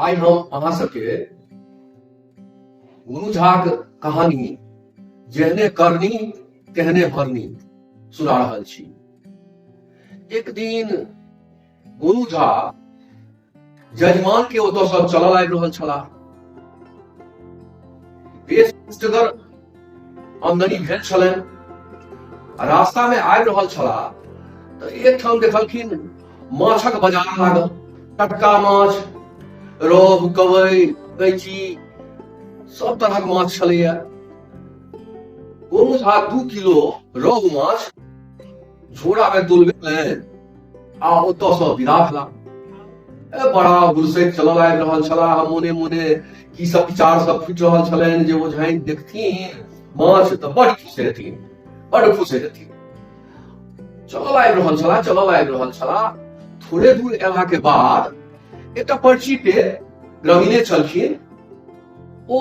आइ हम अहाँ सबके गुरु झाक कहानी जेहने करनी तेहने भरनी सुना रहल छी। एक दिन गुरु झा जजमान के ओतऽ सँ चलल आबि रहल छलाह। बेस पुष्टगर आमदनी भेल छलनि। रास्ता में आबि रहल छलाह तऽ एकठाम देखलखिन माछक बाजार लागल, टटका माछ, रोहु, कवई, गैची, सब तरहक माछ छलैया। गोनू झा 2 किलो रोहु माछ झोरा में तुलबेलनि आ ओतऽ सँ विदा भेला। बड़ा हुलसैत चलल आबि रहल छलाह। मोने मोने की सब विचार सब फूटि रहल छलनि जे ओझाइन देखथिन माछ तऽ बड़ खुश हेथिन, बड़ खुश हेथिन। चलल आबि रहल छलाह, चलल आबि रहल छलाह। थोड़े दूर एला के बाद एकटा पर्ची पे ग्रामीणे छलखिन, ओ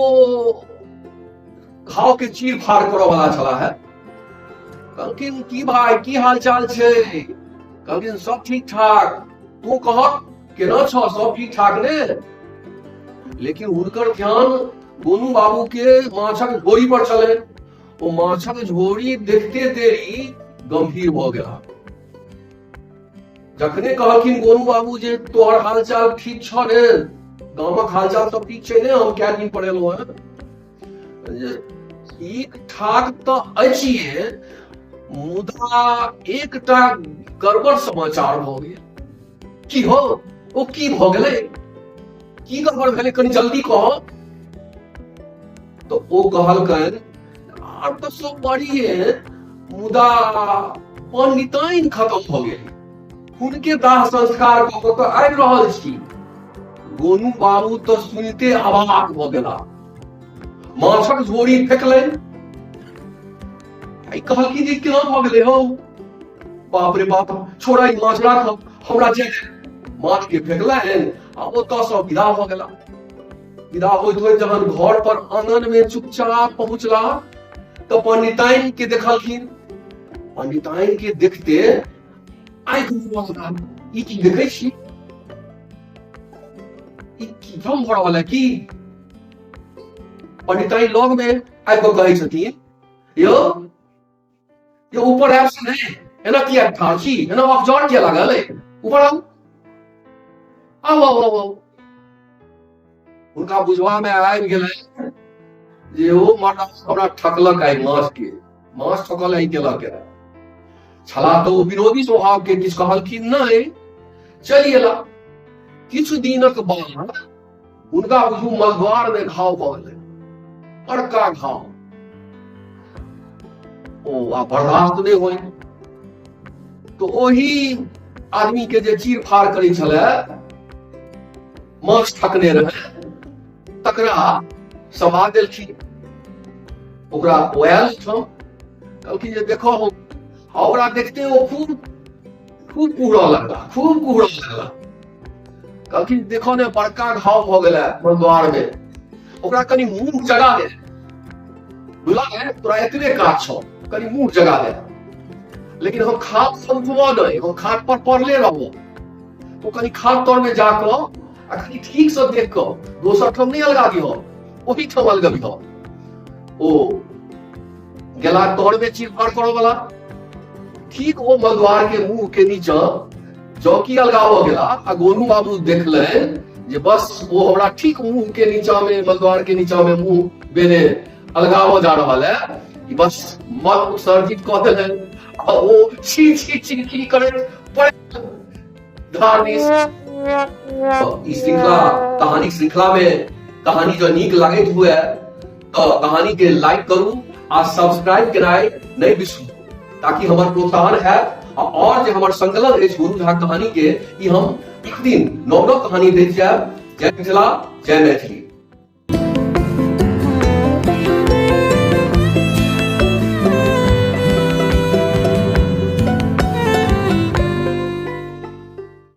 घाव के चीर फाड़ करऽ वाला छलाह है। कहलखिन की भाई, की हाल चाल छै? कहलखिन सब ठीक ठाक, तू कह केना छह, सब ठीक ठाक ने? लेकिन हुनकर ध्यान गोनू बाबू के माछक झोरी पर छलनि। ओ माछक झोरी देखते देरी गंभीर भऽ गेला। जखने कहलखिन गोनू बाबू जे तोहर हालचाल ठीक छह ने, गामक हालचाल सब ठीक छै ने, हम कए दिन पर एलहुँ हेँ? ठीक ठाक तऽ अछिए, मुदा एकटा गड़बड़ समाचार भऽ गेल। की हो, ओ की भऽ गेलै, की गड़बड़ भेलै, कनि जल्दी कह। तऽ ओ कहलकनि आर तऽ सब बढ़िए, मुदा पंडिताइन खत्म भऽ गेल, हुनके दाह संस्कार कऽ कऽ तऽ आबि रहल छी। गोनू बाबू तऽ सुनिते अवाक भऽ गेला। माछक झोरी फेकलनि, कहलखिन जे केना भऽ गेलै हौ, बाप रे बाप, छोड़ा ई माछ राख, हमरा जे माछ के फेकलनि आ ओतऽ सँ विदा भऽ गेला। विदा होइत होइत जहन घर पर आंगन में चुपचाप पहुंचला तऽ पंडिताइन के देखलखिन। पंडिताइन के देखते आँखि मुनलखिन, ई की देखै छी, ई की भ्रम भऽ रहल है की? पंडिताइन लग में आबि कऽ कहै छथिन, यौ यौ ऊपर आयब से नहि, एना किया ठाढ़ छी, एना अफजर किया लागल अइ, ऊपर आउ, आउ आउ आउ आउ। हुनका बुझबा मे आबि गेलै जे ओ मर्दा हमरा ठकलक आइ, माछ के माछ ठकल आइ केलक छला। तऽ ओ विरोधी स्वभाव के किछु कहलखिन नहि, चलि एला। किछु दिनक बाद हुनका बुझू मलद्वार मे घाव भऽ गेलै, बड़का घाव। ओ आ बर्दाश्त नहि होइ, तो ओही आदमी के जे चीर फाड़ करै छलै, माछ ठकने रहे, तकरा सभा देलखिन। ओकरा ओ आयल ठाम, कहलखिन जे देखो हम, आ ओकरा देखते ओ खूब खूब कुहरऽ लगला, खूब कुहरऽ लगला। कहलखिन देखो ने बड़का घाव भऽ गेलै मलद्वार में, ओकरा कनि मुंह जगा दे, बुझला ने, तोरा एतबे काज छौ, कनि मुंह जगा दे। लेकिन हम खाट पर उठबो नहि, हम खाट पर पड़ले रहबो, तो कनि खाट तर में जाकऽ आ कनि ठीक से देख कऽ दोसर ठाम नहि अलगा दिह, ओही ठाम अलगबिह। ओ गेला तर में चीरफाड़ करऽ वाला, ठीक ओ मलद्वार के मुंह के नीचा चौकी अलगाबऽ गेला आ गोनू बाबू देखलनि जे बस ओ हमरा ठीक मुंह के नीचा में, मलद्वार के नीचा में मुंह बेने अलगाबऽ जा रहल है, बस मल उत्सर्जित कऽ देलनि आ ओ छी छी छी छी करैत धार दिस। ई श्रृंखला, कहानी श्रृंखला में कहानी जो नीक लागैत हुए तऽ कहानी के लाइक करू आ सब्सक्राइब केनाइ नहि बिसरू, ताकि हमर प्रोत्साहन हैत और जे हमर संकलन अछि गुरु झा कहानी के, ई हम प्रतिदिन नव नव कहानी दैत जायब। जय मिथिला, जय मैथिली।